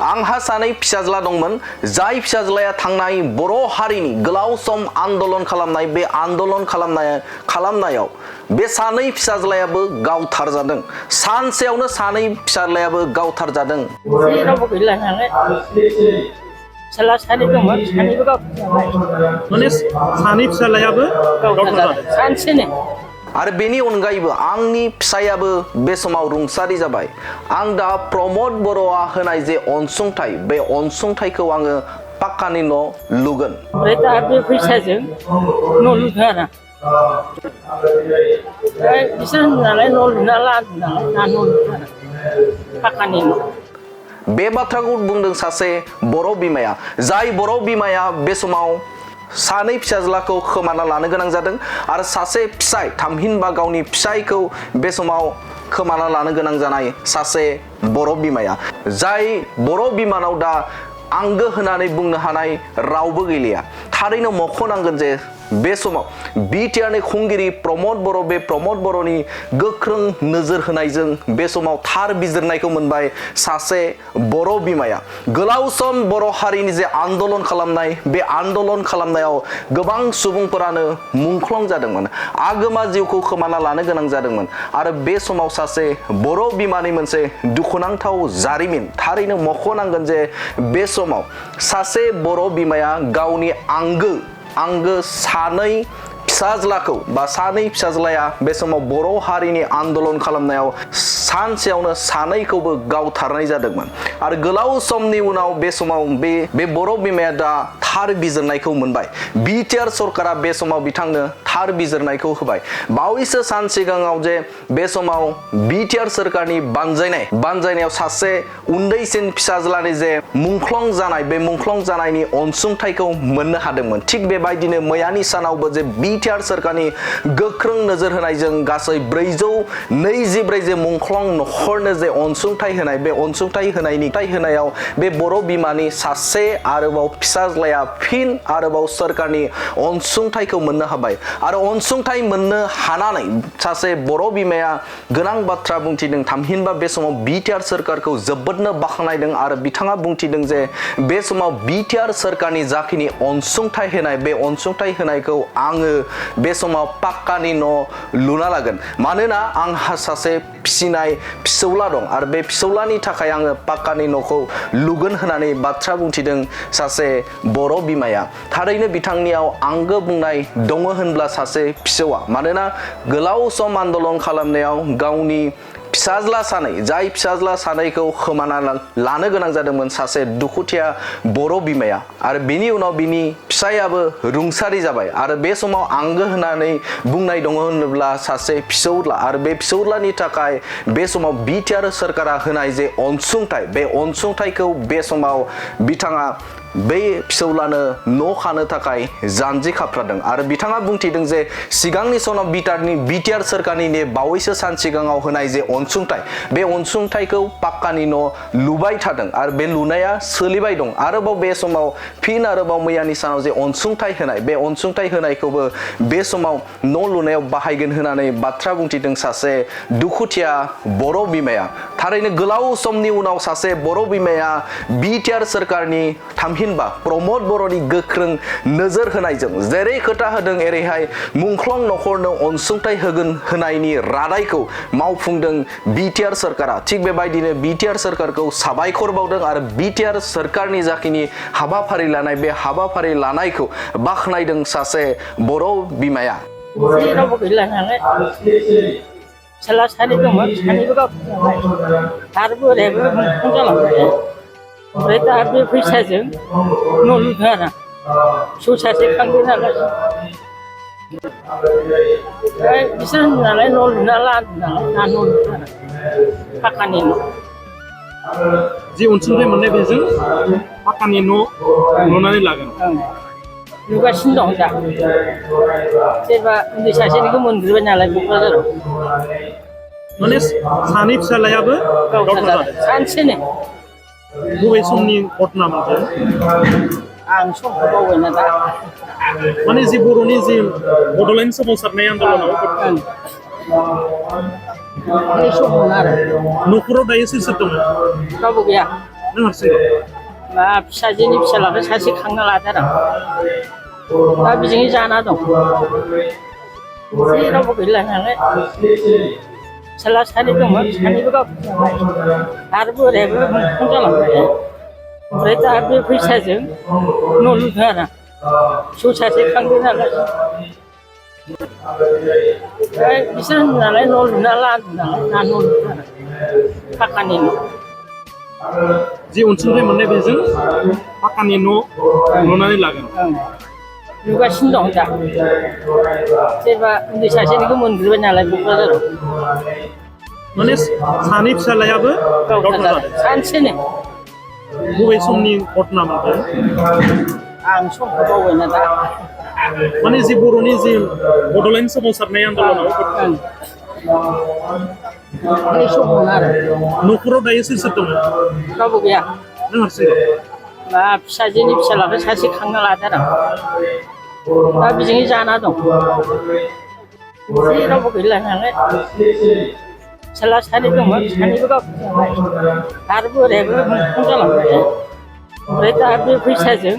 आंहा सानै फिसाज्ला दंमोन जाय फिसाज्लाया थांनाय बर' हारिनि गोलाव सम आन्दलन खालामनाय बे आन्दलन खालामनायाव बे सानै फिसाज्लायाबो गावथारजादों सानसेयावनो सानै फिसाज्लायाबो गावथारजादों रावबो गैला नालाय फिसाला सानै दंमोन सानैबो गावथारजाबाय माने सानै फिसालायाबो गावथारजादों सानसेनो आरो बेनि अनगायैबो आंनि फिसायाबो बे समाव रुंसारि जाबाय आं दा प्रमद बर'आ होनाय जे अनसुंथाइ बे अनसुंथाइखौ आङो पाक्कानि न' लुगोन ओमफ्राय दा बे फैसाजों न' लुदों आरो बिसोर होननानै न' लुना लादों नालाय दा न' लुदों आरो पाक्कानि न' बे बाथ्राखौ बुंदों सासे बर' बिमाया जाय बर' बिमाया बे समाव सानै फिसाज्लाखौ खोमाना लानो गोनां जादों आरो सासे फिसाय थामहिनबा गावनि फिसायखौ बे समाव खोमाना लानो गोनां जानाय सासे बर' बिमाया जाय बर' बिमानाव दा आंगो होननानै बुंनो हानाय रावबो गैलिया थारैनो मख'नांगोन जे बे समाव बिटिआरनि खुंगिरि प्रमद बर' बे प्रमद बर'नि गोख्रों नोजोर होनायजों बे समाव थार बिजिरनायखौ मोनबाय सासे बर' बिमाया गोलाव सम बर' हारिनि जे आन्दलन खालामनाय बे आन्दलन खालामनायाव गोबां सुबुंफोरानो मुंख्लं जादोंमोन आगोमा जिउखौ खोमाना लानो गोनां जादोंमोन आरो बे समाव सासे बर' बिमानि मोनसे दुखुनांथाव जारिमिन थारैनो मख'नांगोन जे बे समाव सासे बर' बिमाया गावनि आंगो सानै फिसाज्लाखौ बा सानै फिसाज्लाया बे समाव बर' हारिनि आन्दलन खालामनायाव सानसेयावनो सानैखौबो गावथारनाय जादोंमोन आरो गोलाव समनि उनाव बे समाव बे बर' बिमाया दा थार बिजिरनायखौ मोनबाय बिटिआर सरकारा बे समाव बिथांनो थार बिजिरनायखौ होबाय बावैसो सान सिगाङाव जे बे समाव बिटिआर सरकारनि बानजायनायाव सासे उन्दैसिन फिसाज्लानि जे मुंख्लं जानाय बे मुंख्लं जानायनि अनसुंथाइखौ मोननो हादोंमोन थिग बेबायदिनो मैयानि सानावबो जे बिटिआर सरकारनि गोख्रों नोजोर होनायजों गासै 424 जे मुंख्लं नखरनो जे अनसुंथाइ होनाय बे अनसुंथाइ होनायाव बे बर' बिमानि सासे आरोबाव फिसाज्लाया फिन आरोबाव सरकारनि अनसुंथाइखौ मोननो हाबाय आरो अनसुंथाइ मोननो हानानै सासे बर' बिमाया गोनां बाथ्रा बुंथिदों थामहिनबा बे समाव बिटिआर सरकारखौ जोबोदनो बाख्नायदों आरो बिथाङा बुंथिदों जे बे समाव बिटिआर सरकारनि जाखिनि अनसुंथाइ होनाय बे अनसुंथाइ होनायखौ आङो बे समाव पाक्कानि न' लुना लागोन मानोना आंहा सासे फिसिनाय फिसौला दं आरो बे फिसौलानि थाखाय आङो पाक्कानि न'खौ लुगोन होननानै बाथ्रा बुंथिदों सासे बर' बिमाया थारैनो बिथांनियाव आंगो बुंनाय दङ होनब्ला सासे फिसौआ मानोना गोलाव सम आन्दलन खालामनायाव गावनि जाय फिसाज्ला सानैखौ खोमाना लानो गोनां जादोंमोन सासे दुखुथिया बर' बिमाया आरो बेनि उनाव बिनि फिसायाबो रुंसारि जाबाय आरो बे समाव आंगो होननानै बुंनाय दङ होनोब्ला सासे फिसौला आरो बे फिसौलानि थाखाय बे समाव बिटिआर सरकारा होनाय जे अनसुंथाइ बे अनसुंथाइखौ बे समाव बिथाङा बे फिसौलानो न' खानो थाखाय जानजि खाफ्रादों आरो बिथाङा बुंथिदों जे सिगांनि सनाव बिटिआर सरकारनि बावैसो सान सिगाङाव होनाय जे अनसुंथाइ बे अनसुंथाइखौ पाक्कानि न' लुबाय थादों आरो बे लुनाया सोलिबाय दं आरोबाव बे समाव फिन आरोबाव मैयानि सानाव जे अनसुंथाइ होनाय बे अनसुंथाइ होनायखौबो बे समाव न' लुनायाव बाहायगोन होननानै बाथ्रा बुंथिदों सासे दुखुथिया बर' बिमाया थारैनो गोलाव समनि उनाव सासे बर' बिमाया बिटिआर सरकारनि थामहिनबा प्रमद बर'नि गोख्रों नोजोर होनायजों जेरै खोथा होदों एरैहाय मुंख्लं नखरनो अनसुंथाइ होगोन होनायनि रादायखौ मावफुंदों बिटिआर सरकारा थिग बेबायदिनो बिटिआर सरकारखौ साबायखर बावदों आरो बिटिआर सरकारनि जाखिनि हाबाफारि लानाय बे हाबाफारि लानायखौ बाख्नायदों सासे बर' बिमाया रावबो गैला नालाय फिसाला सानै दंमोन सानैबो गावथारजाबाय आरो बोरायाबो मुंख्लं जालांबाय ओमफ्राय दा बे फैसाजों न' लुदों आरो फिसौ सासे खांदों नालाय बिसोर होननानै न' लुना लादों नालाय दा न' लुदों आरो पाक्कानि न' जे अनसुंथाइ मोननाय बेजों पाक्कानि न' लुनानै लागोन लुगासिनो दं दा सोरबा उन्दै सासेनिखौ मोनग्रोबाय नालाय क'क्राझाराव माने सानै फिसालायाबो गावथारजादों सानसेनो बबे समनि घटना मोनथाय आं समखौ बावबायना दा माने जे बर'नि जे बड'लेण्ड सोमावसारनाय आन्दलनाव बे समावनो आरो न'खराव दायो सोर सोर दङ रावबो गैया नों हारसिं मा फिसाजोनि फिसालाखौ सासे खांना लादों आरो दा बेजोंनो जाना दं जेरावबो गैला नालाय फिसाला सानै दंमोन सानैबो गावथारबाय आरो बोरायाबो मुंख्लं जालांबाय ओमफ्राय दा बे फैसाजों न' लुदों आरो फिसौ सासे खांदों नालाय ओमफ्राय बिसोर होनो नालाय न' लुना लादों नालाय दा न' लुदों आरो फाखानि न' जि अनसुंथाइ मोननाय बेजों पाक्कानि न' लुनानै लागोन लुगासिनो दं दा सोरबा उन्दै सासेनिखौ मोनग्रोबाय नालाय क'क्राझाराव माने सानै फिसालायाबो गावथार जादों सानसेनो बबे समनि घटना मोनदों आं समखौ बावबायना दा माने जि बर'नि जि बड'लेण्ड सोमावसारनाय आन्दलनाव बे समावनो आरो न'खराव दायो सोर सोर दङ रावबो गैया नों हारसिं मा फिसाजोनि फिसालाखौ सासे खांना लादों आरो दा बेजोंनो जाना दं जेरावबो गैला नालाय फिसाला सानै दंमोन सानैबो गावथारबाय आरो बोरायाबो मुंख्लं जालांबाय ओमफ्राय दा बे फैसाजों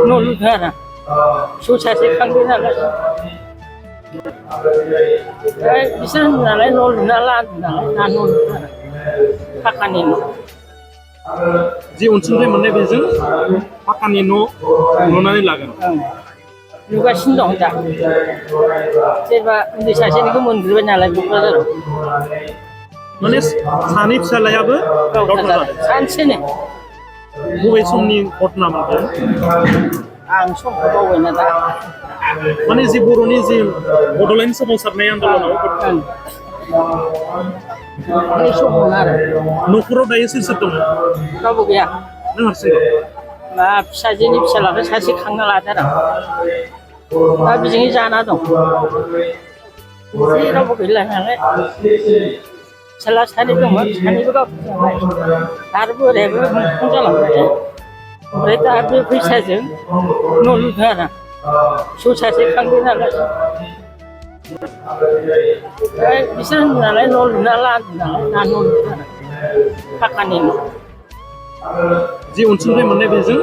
न' लुदों आरो फिसौ सासे खांदों नालाय ओमफ्राय बिसोर होनो नालाय न' लुना लादों नालाय दा न' लुदों आरो फाखानि न' जि अनसुंथाइ मोननाय बेजों पाक्कानि न' लुनानै लागोन लुगासिनो दं दा सोरबा उन्दै सासेनिखौ मोनग्रोबाय नालाय क'क्राझाराव माने सानै फिसालायाबो गावथार जादों सानसेनो बबे समनि घटना मोनदों आं समखौ बावबायना दा माने जि बर'नि जि बड'लेण्ड सोमावसारनाय आन्दलनाव बे समावनो आरो न'खराव दायो सोर सोर दङ रावबो गैया नों हारसिं मा फिसाजोनि फिसालाखौ सासे खांना लादों आरो दा बेजोंनो जाना दं जेरावबो गैला नालाय फिसाला सानै दंमोन सानैबो गावथारबाय आरो बोरायाबो मुंख्लं जालांबाय ओमफ्राय दा बे फैसाजों न' लुदों आरो फिसौ सासे खांदों नालाय ओमफ्राय बिसोर होनो नालाय न' लुना लादों नालाय दा न' लुदों आरो फाखानि न' जि अनसुंथाइ मोननाय बेजों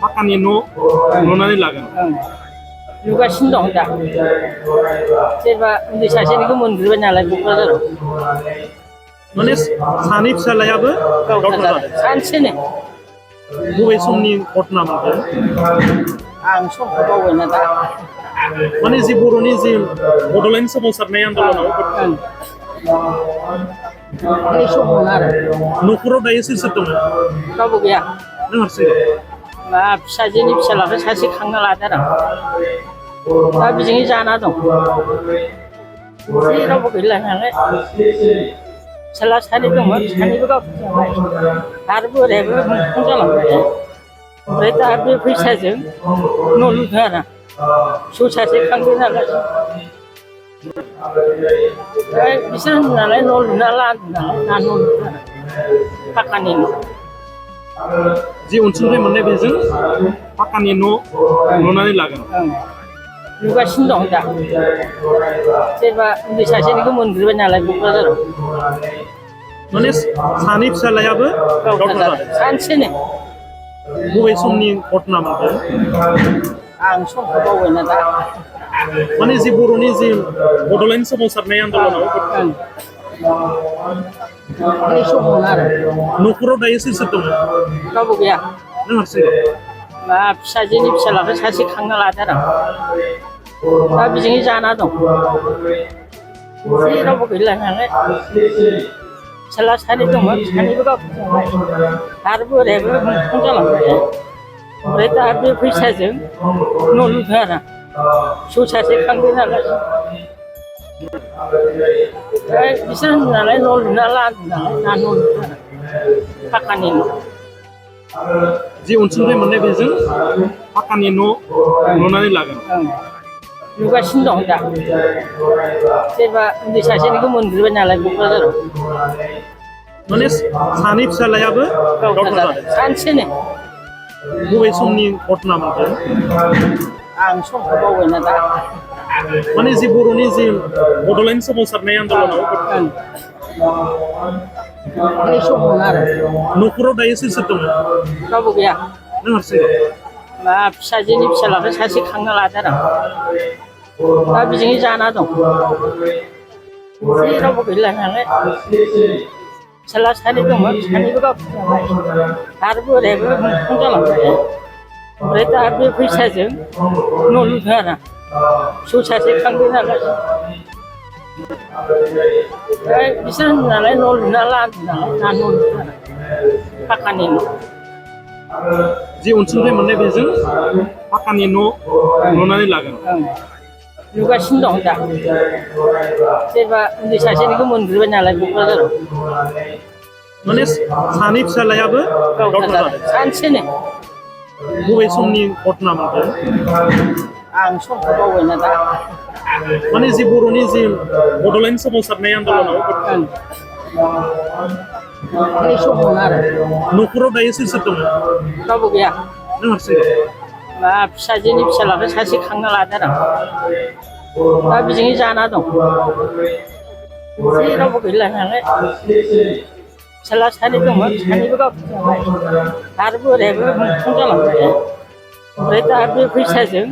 पाक्कानि न' लुनानै लागोन लुगासिनो दं दा सोरबा उन्दै सासेनिखौ मोनग्रोबाय नालाय क'क्राझाराव माने सानै फिसालायाबो गावथार जादों सानसेनो बबे समनि घटना मोनदों आं समखौ बावबायना दा माने जि बर'नि जि बड'लेण्ड सोमावसारनाय आन्दलनाव बे समावनो आरो न'खराव दायो सोर सोर दङ रावबो गैया नों हारसिं मा फिसाजोनि फिसालाखौ सासे खांना लादों आरो दा बेजोंनो जाना दं जेरावबो गैला नालाय फिसाला सानै दंमोन सानैबो गावथारबाय आरो बोरायाबो मुंख्लं जालांबाय ओमफ्राय दा बे फैसाजों न' लुदों आरो फिसौ सासे खांदों नालाय ओमफ्राय बिसोर होनो नालाय न' लुना लादों नालाय दा न' लुदों आरो फाखानि न' जि अनसुंथाइ मोननाय बेजों पाक्कानि न' लुनानै लागोन लुगासिनो दं दा सोरबा उन्दै सासेनिखौ मोनग्रोबाय नालाय क'क्राझाराव माने सानै फिसालायाबो गावथार जादों सानसेनो बबे समनि घटना मोनदों आं समखौ बावबायना दा माने जि बर'नि जि बड'लेण्ड सोमावसारनाय आन्दलनाव बे समावनो आरो न'खराव दायो सोर सोर दङ रावबो गैया नों हारसिं मा फिसाजोनि फिसालाखौ सासे खांना लादों आरो दा बेजोंनो जाना दं जेरावबो गैला नालाय फिसाला सानै दंमोन सानैबो गावथारबाय आरो बोरायाबो मुंख्लं जालांबाय ओमफ्राय दा बे फैसाजों न' लुदों आरो फिसौ सासे खांदों नालाय ओमफ्राय बिसोर होनो नालाय न' लुना लादों नालाय दा न' लुदों आरो फाखानि न' जि अनसुंथाइ मोननाय बेजों पाक्कानि न' लुनानै लागोन लुगासिनो दं दा सोरबा उन्दै सासेनिखौ मोनग्रोबाय नालाय क'क्राझाराव माने सानै फिसालायाबो गावथार जादों सानसेनो बबे समनि घटना मोनदों आं समखौ बावबायना दा माने जि बर'नि जि बड'लेण्ड सोमावसारनाय आन्दलनाव बै समावनो आरो न'खराव दायो सोर सोर दङ रावबो गैया नों हारसिं दं मा फिसाजोनि फिसालाखौ सासे खांना लादो आरो आं दा बेजोंनो जाना दं रावबो गैला नालाय फिसाला सानै दंमोन सानैबो गावथारबाय आरो बोरायाबो मुंख्लं जालांबाय ओमफ्राय दा बे फैसाजों न' लुदों आरो फिसौ सासे खांदों नालाय ओमफ्राय बिसोर होनो नालाय न' लुना लादों नालाय दा न' लुदों आरो फाखानि न' जि अनसुंथाइ मोननाय बेजों पाकानि न' लुनानै लागोन ओं लुगासिनो दं दा सोरबा उन्दै सासेनिखौ मोनग्रोबाय नालाय क'क्राझाराव माने सानै फिसालायाबो गावथार जादों सानसेनो बबे समनि घटना मोनदों आं समखौ बावबायना दा माने जि बर'नि जि बड'लेण्ड सोमावसारनाय आन्दलनाव बै समावनो आरो न'खराव दायो सोर सोर दङ रावबो गैया नों हारसिं दं मा फिसाजोनि फिसालाखौ सासे खांना लादो आरो आं दा बेजोंनो जाना दं रावबो गैला नालाय फिसाला सानै दंमोन सानैबो गावथारबाय आरो बोरायाबो मुंख्लं जालांबाय ओमफ्राय दा बे फैसाजों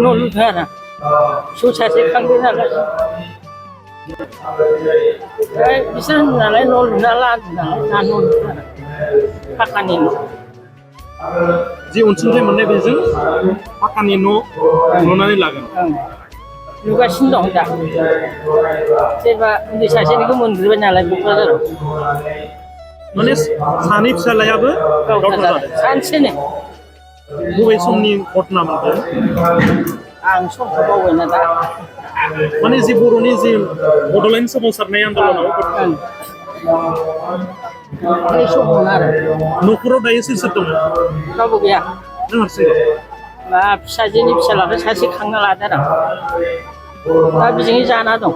न' लुदों आरो फिसौ सासे खांदों नालाय ओमफ्राय बिसोर होनो नालाय न' लुना लादों नालाय दा न' लुदों आरो फाखानि न' जि अनसुंथाइ मोननाय बेजों पाकानि न' लुनानै लागोन ओं लुगासिनो दं दा सोरबा उन्दै सासेनिखौ मोनग्रोबाय नालाय क'क्राझाराव माने सानै फिसालायाबो गावथार गावथार जादों सानसेनो बबे समनि घटना मोनदों आं समखौ बावबायना दा माने जि बर'नि जि बड'लेण्ड सोमावसारनाय आन्दलनाव ओं बै समावनो आरो न'खराव दायो सोर सोर दङ रावबो गैया नों हारसिं दं मा फिसाजोनि फिसालाखौ सासे खांना लादो आरो आं दा बेजोंनो जाना दं